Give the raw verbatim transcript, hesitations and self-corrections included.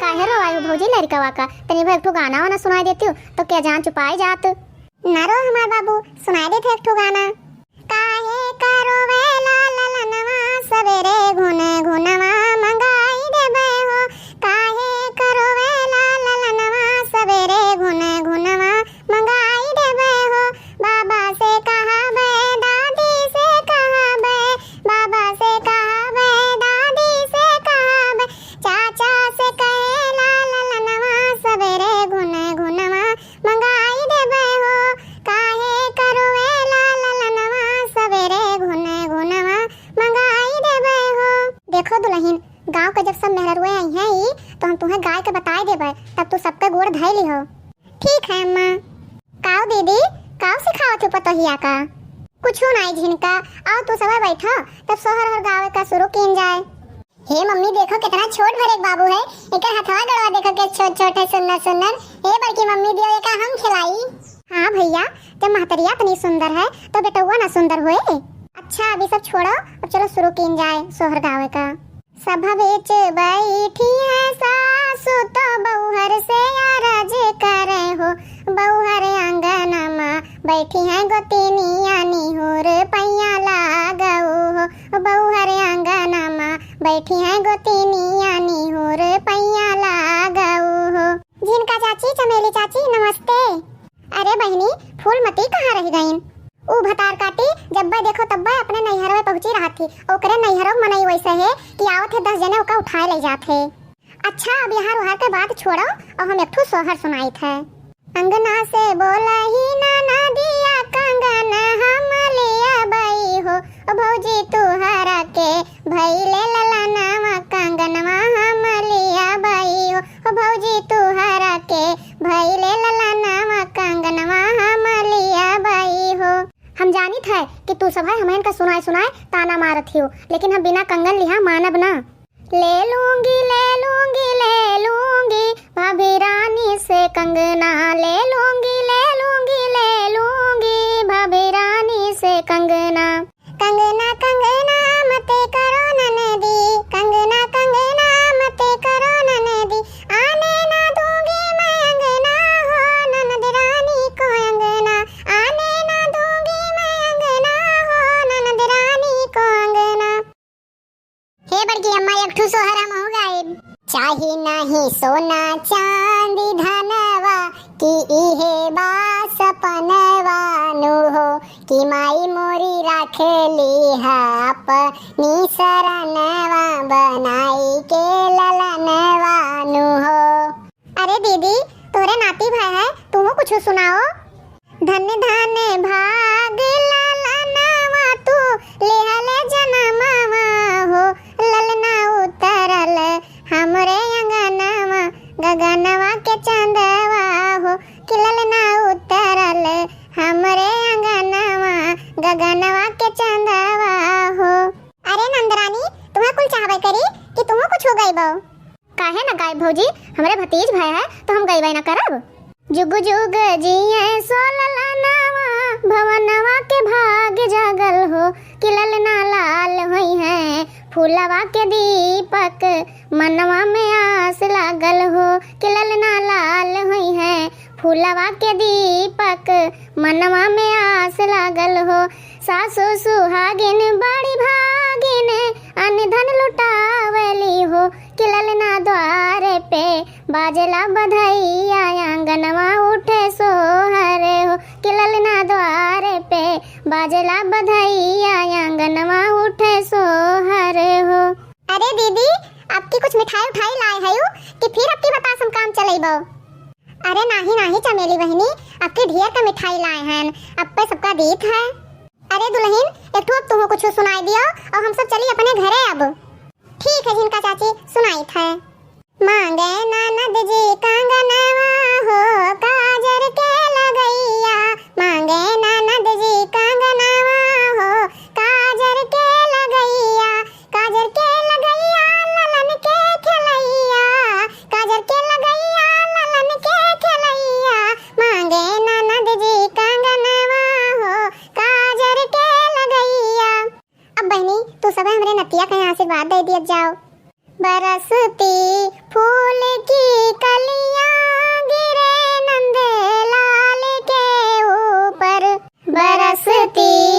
काहे रोवाई हो भौजी लड़कवा का? तनी भर एक ठो गाना वाना सुनाई देती हो तो क्या जान चुपाई जात। ना रो हमार बाबू, सुनाई देते एक ठो गाना। काहे का रोवेला ललनवा, सबेरे घुन घुनवा मंगाई देबे हो। काहे का रोवेला ललनवा, सबेरे घुन घुनवा मंगाई देबे हो। बाबा से कहबे, दादी से कहबे, बाबा से कहबे, दादी से कहबे, चाचा से कहेला ललनवा, सबेरे घुन घुनवा मंगाई देबे हो। काहे का रोवेला ललनवा, सबेरे घुन घुनवा मंगाई देबे हो। देखो दुलहिन, गाँव के जब सब मेहररुए आई हैं ई, तो हम तुहें गाय के बताई देबे, तब तू सबके गोड़ धई लिहो। ठीक है अम्मा। काऊ दीदी, काऊ सिखावत हो पतोहिया का? कुछू नाई झिनका, आओ तू सब बैठो, तब सोहर हर गावे का शुरू कीन जाए। हे मम्मी, देखो कितना छोट भर एक बाबू है, एकर हथवा गड़वा देखो के छोट छोट है, सुन्नर सुन्नर। हे बड़की मम्मी, दियो एका हम खिलाई। हाँ भैया, जब महतरिया इतनी सुंदर है तो बेटौआ ना सुंदर होए। अच्छा, अभी सब छोड़ो, अब चलो शुरू कीन जाए सोहर गावे का। सभा बीच बैठी है सासु तो बउहर से अरज करे हो, बउहर आंगनमा बैठी है गोतिनिया निहुर पैया लागऊ हो, बउहर आंगनमा बैठी है गोतिनिया निहुर पैया लागऊ हो। झिनका चाची, चमेली चाची, नमस्ते। अरे बहिनी, फूलमती कहाँ रह गईन? ऊ भतार काटी जब्बे देखो तब्बे अपने नैहरवे पहुँची रहत थी। ओकरे नैहरो मनई वैसे है कि आवत है दस जने ओका उठाए ले जात है। अच्छा, अब यहाँ रुहार के बात छोड़ो और हम एक ठो सोहर सुनाइत है। अंगना से बोलही ना नदिया कंगन हम लिया बई हो, ओ भौजी तुहरा के भइले ललनवा कंगनवा हम लिया बई हो, ओ भौजी तुहरा के भइले ललनवा कंगनवा हम लिया बई हो। हम जानित है कि तू सब है हमहन का सुनाए सुनाए ताना मारत हियो, लेकिन हम बिना कंगन लिहा मानब ना। ले लूंगी, ले लूंगी, ले लूंगी भाभी रानी से कंगना, ले लूंगी, ले लूंगी, ले लूंगी भाभी रानी से कंगना। कंगना, कंगना मत करो ननदी, कंगना, कंगना मत करो ननदी, आने ना दूंगी मैं अंगना हो ननद रानी को अंगना, आने ना दूंगी मैं अंगना हो ननद रानी को अंगना। हे बड़की अम्मा, एक ठो सोहर हमहू गाइब। चाही नाही सोना चांदी धनवा, कि इहे बा सपनवा नु हो, कि माई मोरी राख ली है अपनी सरनवा, बनाई के ललनवा नु हो। अरे दीदी, तोरे नाती भाई है, तू कुछ सुनाओ। धन धन भाग ललनवा तू लिहले जनमवा हो, ललना उतरल हमरे अंगनवा, गगनवा के चंदवा हो, कि ललना उतरल हमरे अंगनवा, गगनवा के चंदवा हो। अरे नंदरानी, तुम्हें कुल चाहबे करी कि तुमहू कुछ हो गई बो? काहे न गायब भौजी, हमरे भतीज भाई है तो हम गइबे न करब। जुग जुग जिए सो ललनवा, भवनवा के भाग जागल हो, कि ललना लाल होई है फूलवा के दीपक, मनवा में आस लागल हो, कि ललना लाल होई है फूलवा के दीपक, मनवा में आस लागल हो। सासु सुहागिन बड़ी भागिन, अन धन लुटावली हो, कि ललना द्वारे पे बाजला बधैया, आंगनवा उठे सोहर हो, कि ललना द्वारे पे बाजला बधैया, आंगनवा उठे सोहर हो। अरे दीदी, आपकी कुछ मिठाई उठाई लाए हयू कि फिर आपकी बतास हम काम चलेबो? अरे नाही नाही चमेली बहिनी, आपकी ढेर का मिठाई लाए हन, अब पे सबका दीत है। अरे दुलहिन, एक ठो अब तुहू कुछ सुनाई दियो और हम सब चली अपने घरे अब। ठीक है झिनका चाची, सुनाइत है। मांगे ननद जी कंगनवा हो, काजर के लगैया, मांगे ननद जी कंगनवा हो, काजर के लगैया, काजर के लगैया, ललन के खेलैया, काजर के लगैया, ललन के खेलैया, मांगे ननद जी कंगनवा हो, काजर के लगैया। अब बहिनी, तू सब हमरे नतिया के आशीर्वाद दे दियत जाओ। बरसती फूल की कलियां गिरे नंद लाल के ऊपर, बरसती